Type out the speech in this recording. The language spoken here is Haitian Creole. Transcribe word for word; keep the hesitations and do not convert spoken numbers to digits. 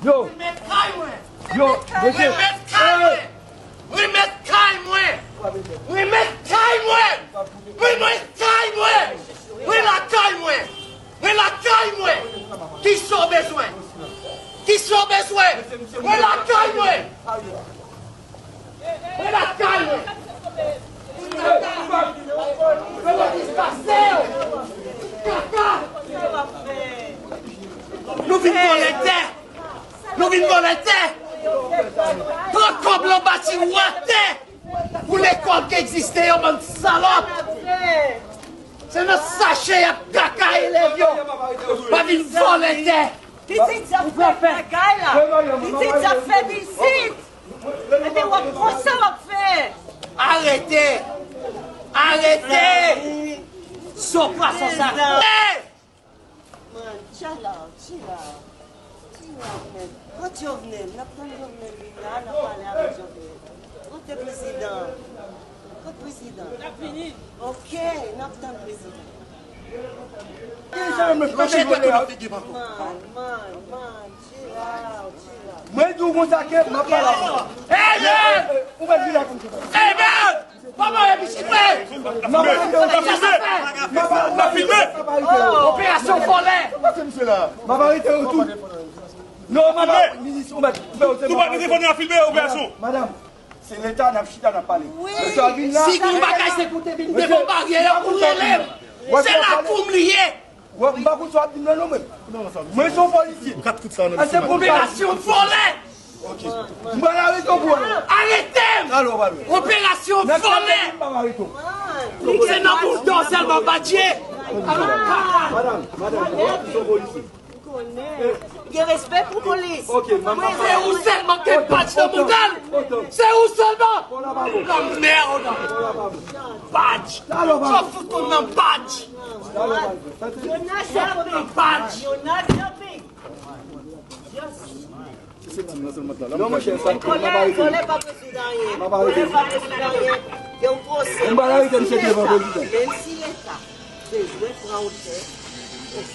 Yo! Yo, mesye! Remèt kay mwen! Remèt kay mwen! Remèt kay mwen! Remèt kay mwen! Mwen lakay mwen! Mwen lakay mwen! Kisa w bezwen? Kisa w bezwen? Mwen lakay mwen! Mwen lakay mwen! Mwen lakay mwen! Kaka! Nou vin vòlè tè! Nou vin vòlè tè! Pran kòb lan bati w atè! Pou lekòl ki egziste yo, bann salòp! Se nan sache y ap kaka elèv yo! Pa vin vòlè tè! Pitit sa fè bagay la! Pitit sa fè pitit! Epi w ap konsa w ap fè! Arete! Arete! Zo pwason sa! Hey! Man, chill out, chill out. Chill out, man. Kot Jovenel? N ap tann Jovenel vin la, n ap pale avèk Jovenel. Kote prezidan? Kot prezidan? L ap vini. Ok, n ap tann prezidan. Deja, mwen, mwen, mwen, mwen, mwen, mwen, chill out, chill out. Mwen di w konsa ke m ap pale avè w. Hey, man! Ou mèt vin la konsa. Hey, man! Kòman e pitit mwen? N ap filme! N ap filme! Operasyon vòlè! M ap arete yo tout. Non, madan, minis, ou mèt fè yo. Tou pa telefòn nan filme operasyon. Madan, se leta n ap chita, n ap pale. Mesye a vin la. Si gon bagay se pou te vin devan baryè a pou rele m. Se la pou m li ye. Wè, m pa konn sa w ap di m nan non mwen. Mwen se yon polisye. Kat kout sa nan. Operasyon vòlè! Ok. M pral arete w pou wè. Arete m! Alò, w pral wè. Operasyon vòlè! M p ap arete w. Se nan bouldozè sèlman, Badji. Madanm, madanm, mwen se yon polisye. Gen respè pou polis. Ok, m ap. Se ou sèlman ki gen badj nan mouda l. Se ou sèlman. Lanmèd. Badj. Sa w fout konn nan badj. You're not helping. You're not helping. Non, monchè, sa, m ap arete. Vòlè pa rezoud anyen. M ap arete. Vòlè pa rezoud anyen. Gen yon pwosè. M pral arete misye devan prezidan. Menm si leta bezwen pran wotè, ok?